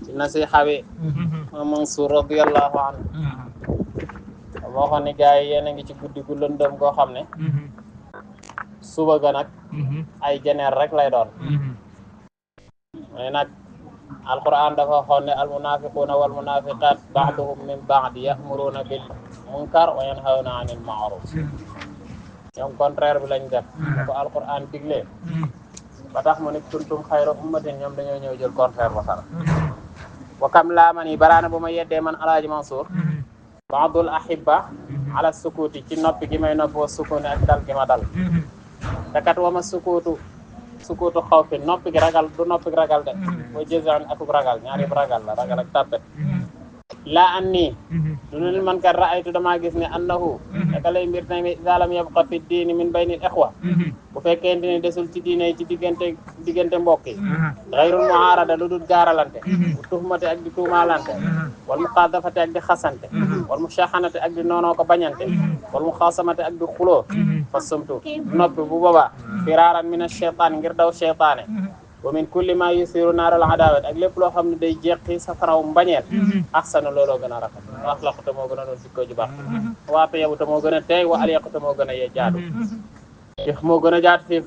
ci nasiha bi Mansour radiyallahu anhu moo xam ne gars yi yéen a ngi ci guddi gu lëndëm goo xam ne suba ga nag ay jeneer rek lay doon mais nag alquran dafa waxoon ne almunafiquna walmunafiqat ba'duhum min ba'd ya'muruna bil munkar wa yanhawna 'anil ma'ruf ñoom contraire bi lañ def ko alquran digle ba tax mu ne kuntum xayra ummatin ñoom dañoo ñëw jël contraire ba far wa kam laa man yi baraana bu ma yeddee man alaaji Mansour ba'dul ahibba ala sukuti ci noppi gi may noppi wa sukuni ak dal gi ma dal te kat wa ma sukutu xaw fi noppi gi ragal du noppi gi ragal de mooy jësan akuk ragal ñaari ragal la ragal ak tàppet laa an nii du nul man kat ra'aytu damaa gis ne annahu naka lay mbir tamit iza lam yabqa fi diini min baynil ikhwa bu fekkente ne desul ci diine ci diggante mbokk yi ghayrul mu'arada lu dul gaaralante bu tuhmate ak di tuumaalante wal muqadafate ak di xasante wal mushahanate ak di noonoo ko bañante wal muxaasamate ak di xuloo fa sumtu noppi bu boobaa firaaran min ash-shaytaan ngir daw shaytaane wa min kulli ma yusiru naaral adawat ak lépp loo xam ne day jeqi safaraw mbañeel ahsana looloo gën a rafet wa axlaqu te moo gën a doon jikko ju baax wa tayyibu te moo gën a teey wa alyaqu te moo gën a yee jaadu moo gën a jaadu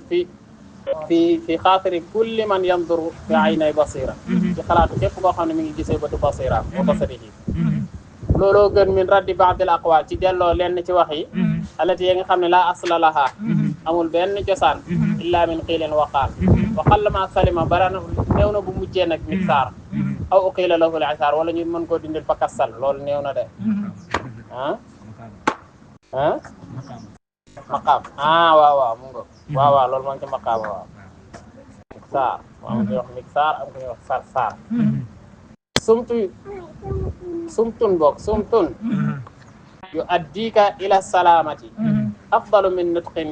fi xaatiri kulli man yanduru fi aynay basira ci xalaatu képp koo xam ne mi ngi gisee bëtu basira wa basarihi looloo gën min raddi ba'dil aqwal ci delloo lenn ci wax yi alati yi nga xam ne laa asla laha amul benn cosaan illa min qiilin wa qaal wa qallama salima barana néew na bu mujjee nag miksaar aw uqiila lahu al-isaar wala ñu mën koo dindil fa kassal loolu néew na de maqaam waaw mu ngo waaw loolu moo ngi ci maqaam waaw miksaar am ko wax miksaar am ko wax saar sumtun yu addika ila salamati afdalu min nutqin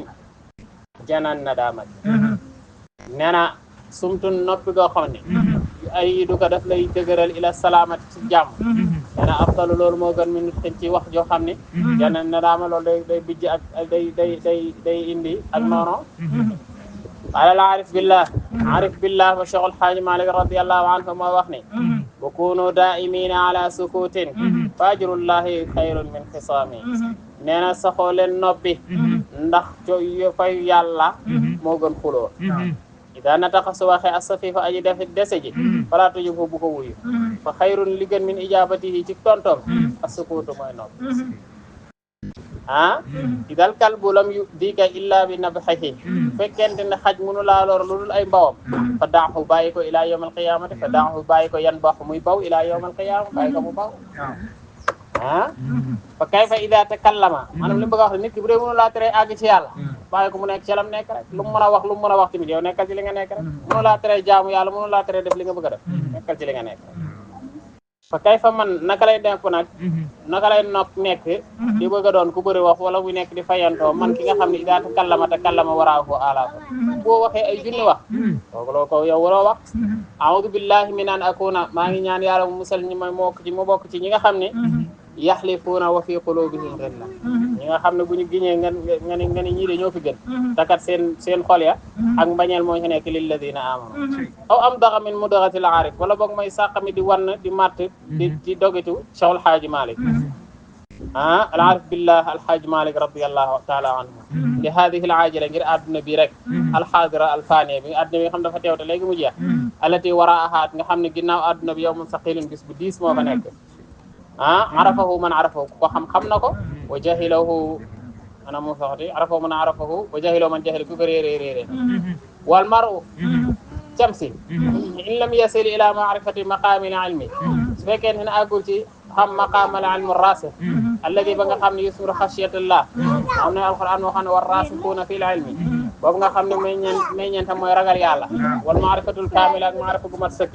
janan nadamati nee na sumtun noppi goo xam ne yu ayidu ko daf lay dëgëral ila salamati ci jàmm nee na afdalu loolu moo gën min nutqin ci wax joo xam ne janan nadama loolu day bijj ak day indi ak noono ala arif billah ba Cheikhul Haaji Malik radiyallahu anhu moo wax ne wa kunu daa'imina ala sukutin fajrullahi xayrun min xisaami nee na saxoo leen noppi ndax fay yàlla moo gën xuloo ida nataqa su waxee as-safifa aji dese ji fala tujibhu bu ko wuyu fa xayrun li gën min ijabatihi ci tontoom as-sukutu mooy noppi idal kalbu lam yu dika illa bi nabhihi fekkente ne xaj mënu laa lor lu dul ay mbawam fa daaxu bàyyi ko ila yawm al-qiyamati fa daaxu bàyyi ko yan bax muy baw ila yawm al-qiyama bàyyi ko mu baw fa kayfa ida takallama maanaam li mu bëgg a wax nit ki bu dee mënu laa tere àgg ci yàlla bàyyi ko mu nekk ci lam nekk rek lu mu mën a wax tamit yow nekkal ci li nga nekk rek mënu laa tere jaamu yàlla mënu laa tere def li nga bëgg a def nekkal ci li nga nekk rek fa kayfa man naka lay nekk nag naka lay nekk di bëgg a doon ku bëri wax wala mu nekk di fayantoo man ki nga xam ne ida takallama waraahu alaafu boo waxee ay junni wax kooku ko yow waroo wax a'udhu billahi min an akuna maa ngi ñaan yàlla mu musal ñi may mu bokk ci ñi nga xam ne yaxlifuuna wa fi qulubihim ghilla ñi nga xam ne bu ñu giñee nga ni ñii de ñoo fi gën takat seen xol ya ak mbañeel moo ci nekk lilladina amanu aw am daxa min mudaxatil aarif wala boog may sàqami di wann di matt di dogitu Cheikhul Haaji Malik al aarif billah alhaaji Malik radiyallahu taala anhu li hadihi al aajila ngir adduna bi rek alxaadira alfaniya bi adduna bi nga xam dafa teew te léegi mu jeex alati waraahat nga xam ne ginnaaw adduna bi yawmun saqilun bis bu diis moo fa nekk arafahu man arafahu ko xam na ko wa jahilahu ana mu saxati arafahu man arafahu wa jahilahu man jahila ku ko réeré wal mar'u camsi in lam yasil ila ma'rifati maqamil ilmi su fekkee ne àggul ci xam maqamal ilmu rasih alladi ba nga xam ne yusmiru xasiyatullah am na alquran moo xam ne war rasixuuna fil ilmi boobu nga xam ne meññeenta mooy ragal yàlla wal maarifatul kaamila ak maarifa gu mat sëkk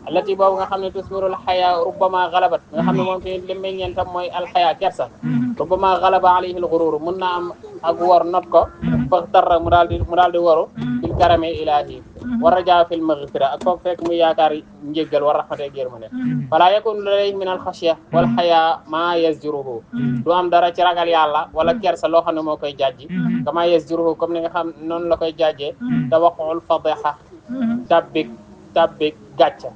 allati boobu nga xam ne tusmirul xaya rubbama galabat nga xam ne moom ci li meññeentam mooy alxaya kersa rubbama galaba alayhi al ghurur mën naa am ak wor not ko fa tarra mu daal di waru fil karami ilahi war rajaa fil maghfira ak foofu fekk muy yaakaar njéggal war rahmate yërmande fala yakun ladayhi min al xashiya wal xaya ma yazjuruhu du am dara ci ragal yàlla wala kersa loo xam ne moo koy jajji kama yazjuruhu comme ni nga xam noonu la koy jajjee tawaqqul fadiha tabbik tàbbi gàcca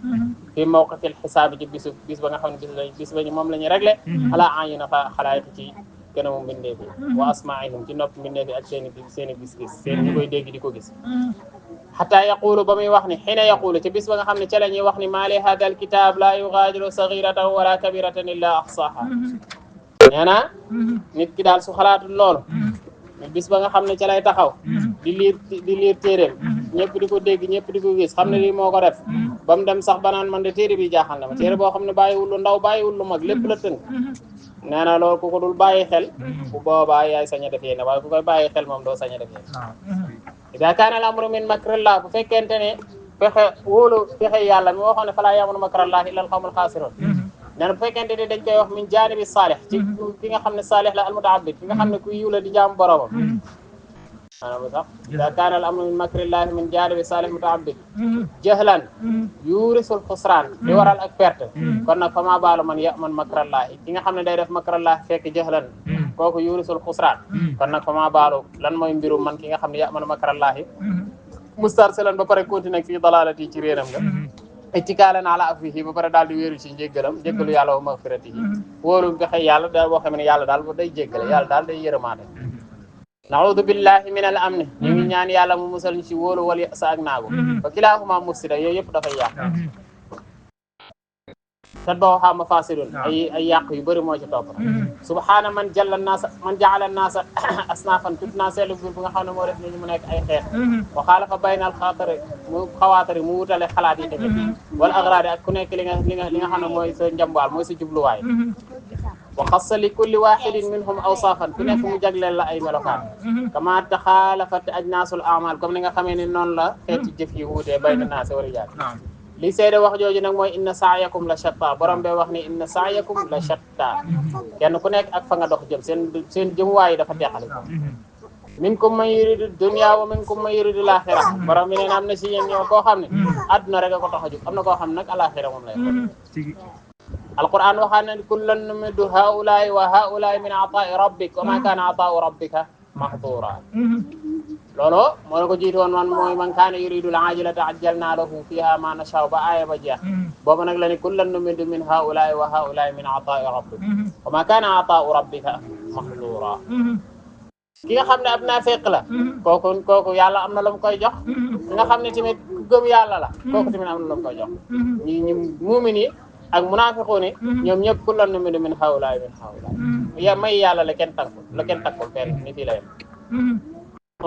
fi mawqifil xisaab ci bis ba nga xam ne bis ba ñu moom la ñuy réglé ala ayina xalaayik ci kanamu mbindee bi wa asmaihim ci nopp mbindee bi ak seen i gis-gis seen ñu koy dégg di ko gis xataa yaqulu ba muy wax ni xiina yaqulu ci bis ba nga xam ne ca la ñuy wax ni maa li hada al kitab laa yugaadiru sagiratan wala kabiratan illa ahsaha nee na nit ki daal su xalaatul loolu bis ba nga xam ne ca lay taxaw di liir téeréem ñëpp di ko dégg ñëpp di ko gis xam ne lii moo ko def ba mu dem sax banaan man de téere bi jaaxal na ma téere boo xam ne bàyyiwul lu ndaw bàyyiwul lu mag lépp la tënk nee na loolu ku ko dul bàyyi xel bu boobaa yaay sañ a def yéen waaye ku koy bàyyi xel moom doo sañ a def yéen ida kaana al amru min makrillah bu fekkente ne pexe yàlla mi waxoon ne falaa ya'manu makrallah illa al qawmul xaasiruun nee na bu fekkente ne dañ koy wax min jaanibi saalih ci ki nga xam ne saalih la al muta'abbid ki nga xam ne ku yiw la di jaam boromam maanaam sax ida kaana al amru min makrillahi min jaanibi saalih muta'abbid jahlan yurisul xusraan di waral ak perte kon nag fa maa baalu man ya'man makrallahi ki nga xam ne day def makrallahi fekk jahlan kooku yurisul xusraan kon nag fa maa baalu lan mooy mbirum man ki nga xam ne ya'man makrallahi mustarsilan ba pare continuer fii dalalati ci réeram nga ittikalan ala afihi ba pare daal di wéeru ci njéggalu yàlla wa maghfiratihi wóolu pexe yàlla daal boo xam ne yàlla daal day jéggale yàlla daal day yërëmaate na'udhu billahi min al amni ñu ngi ñaan yàlla mu musal ñu ci wóolu wal ya'sa ak naagu fa kilaahuma mufsida yooyu yëpp dafay yàq tat ba waxaa mafasidun ay yàq yu bëri moo ci topp subhaana man ja'ala naasa asnaafan tut naa seetlu biir bu nga xam ne moo def ñu mu nekk ay xeet wa xaalafa baynal xawaatari mu wutale xalaat yi tamit wala agraadi ak ku nekk li nga xam ne mooy sa njambaal mooy sa jubluwaay wa xassa li kulli waxidin minhum awsaafan ku nekk mu jagleel la ay melokaan kama taxaalafat ajnaasul a'maal comme ni nga xamee ne noonu la xeeti jëf yi wuutee bayna naas wa rijaal li seede wax jooju nag mooy inna sa'yakum la shatta borom bee wax ni inna sa'yakum la shatta kenn ku nekk ak fa nga dox jëm seen jëmuwaay yi dafa teqali ko minkum man yuridu dunya wa minkum man yuridu al-akhirah borom bi nee na am na si yéen ñoo koo xam ne adduna rek a ko tax a jóg am na koo xam ne nag al-akhirah moom lay alquran waxaan ne kullan numiddu haa'ulaa'i wa haa'ulaa'i min ataa'i rabbik wa ma kaana ataa'u rabbika mahdura loolu moo la ko jiitu woon man mooy man kaana yuridu al-aajilata ajjalna lahu fiha ma nashaa'u ba aaya ba jeex boobu nag la ni kullan numiddu min haa'ulaa'i wa haa'ulaa'i min ataa'i rabbik wa ma kaana ataa'u rabbika mahdura ki nga xam ne ab naafiq la kooku yàlla am na lu mu koy jox ki nga xam ne tamit ku gëm yàlla la kooku tamit am na lu mu koy jox ñi muumin yi ak munaafiqun yi ñoom ñëpp kullan numiddu min haa'ulaa'i ya may yàlla la kenn takkul fenn ni fii la yem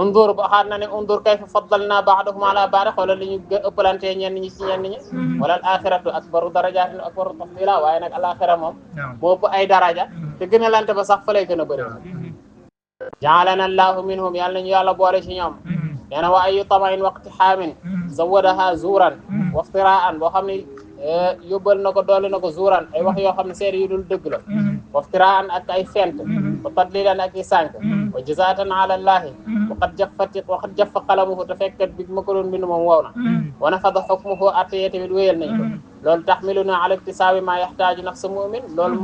undur ba xaar na ne undur kayfa faddalna ba'dahum ala ba'd xoolal li ñu ëppalante ñenn ñi ci ñenn ñi wala al axiratu akbaru darajaatin akbaru tafdila waaye nag al axira moom moo ëpp ay daraja te gën a lante ba sax fa lay gën a bëri ja'alana allahu minhum yàlla nañu yàlla boole ci ñoom nee na wa ayu tamain waqtihaamin zawadaha zuuran wa iftiraan boo xam ne yóbbal na ko doole na ko zuuran ay wax yoo xam ne seede yu dul dëgg la wa iftiraan ak ay fent wa tadlilan ak i sànk wa jazaatan ala allahi waqad jaffa qalamuhu te fekkat bi ma ko doon bind moom wow na wa nafada hukmuhu atteye tamit wéyal nañ ko loolu taxmiluna ala iktisaabi ma yaxtaaju nafsu mu'min loolu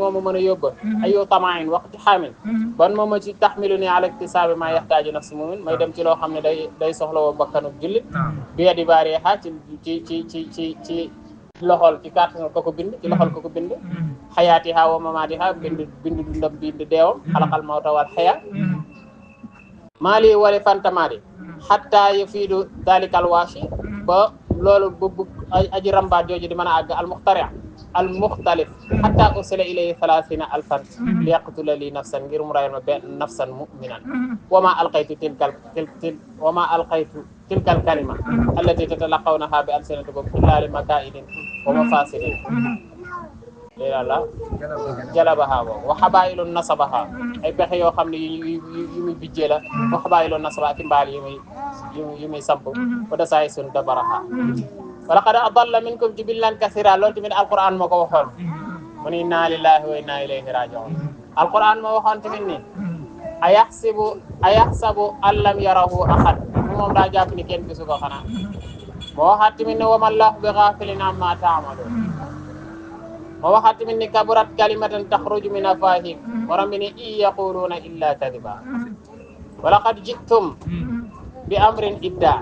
moomu mën a yóbba ayu tamain waqti xaamin ban mooma ci taxmiluna ala iktisaabi ma yaxtaaju nafsu mu'min may dem ci loo xam ne day soxla woo bakkanu jullit bi yadi baariha ci loxol ci kàttan ko bind ci loxol ko bind xayaatiha wa mamaatiha bind dundam bind deewam xalaqal mawta wal xaya maali wali fantamaadi xatta yufiidu dalikal waashi ba loolu bu aji rambaat jooju di mën a àgg al-muxtalif hatta ursila ilayhi 30,000 li yaqtula li nafsan ngir mu rayal ma benn nafsan mu'minan wa ma alqaytu tilkal kalima allati tatalaqawnaha bi alsinatikum illa li makaidin wa mafasidin la jalabaha wa habailun nasabaha ay pexe yoo xam ne yu muy bijjee la wa habailun nasaba ak mbaal yu muy samp wa dasaay sun dabaraha wa laqad adalla minkum jibillan kathira loolu tamit alquran moo ko waxoon mu ni inna lillahi wa inna ilayhi raji'un alquran moo waxoon tamit ni ayaxsabu an lam yarahu ahad moom daa jàpp ni kenn gisu ko xanaa moo waxaat tamit ne wa ma allahu bi ghafilin amma ta'malun moo waxaat tamit ni kaburat kalimatan takhruju min afwahihim waram bi ni in yaquluna illa kadiba wa laqad ji'tum bi amrin idda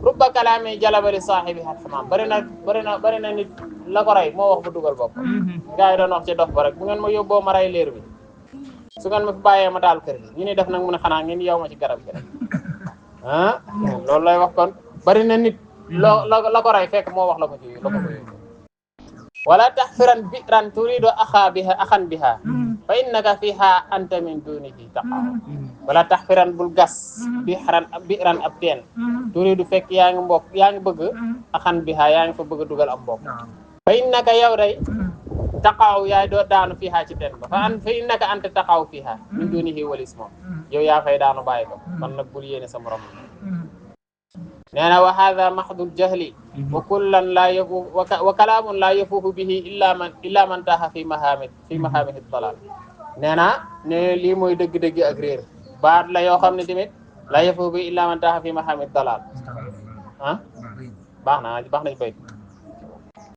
rubba kalaami jalabali saahibi alxamaam bari na nit la ko rey moo wax ba dugal bopp gars yi doon wax ci dox ba rek bu ngeen ma yóbboo ma rey leer bi su ngeen ma fi bàyyee ma daal kër gi ñu ni def nag mu ne xanaa ngeen yow ma ci garab gi rek ah loolu lay wax kon bari na nit la ko rey fekk moo wax la ko ci la ko yóbbu wala tahfiran bi'ran turidu axan biha fa innaka fiha anta min dunihi taqaw wala tahfiran bul gas bi'ran ab teen turidu fekk yaa ngi bëgg axan biha yaa ngi fa bëgg a dugal am mbokk fa innaka yow day taqaw yaay doo daanu fiha ci teen ba fa innaka anta taqaw fiha min dunihi walis moom yow yaa fay daanu bàyyi ko man nag bul yéene sa morom nee na wa hadha mahdul jahli wa kullan la yafu wa kalaamun la yafuhu bihi illa man taha fi mahamid dalal nee na ne lii mooy dëgg-dëgg ak réer baat la yoo xam ne tamit la yafuhu bihi illa man taha fi mahamid dalal ah baax nañ bayt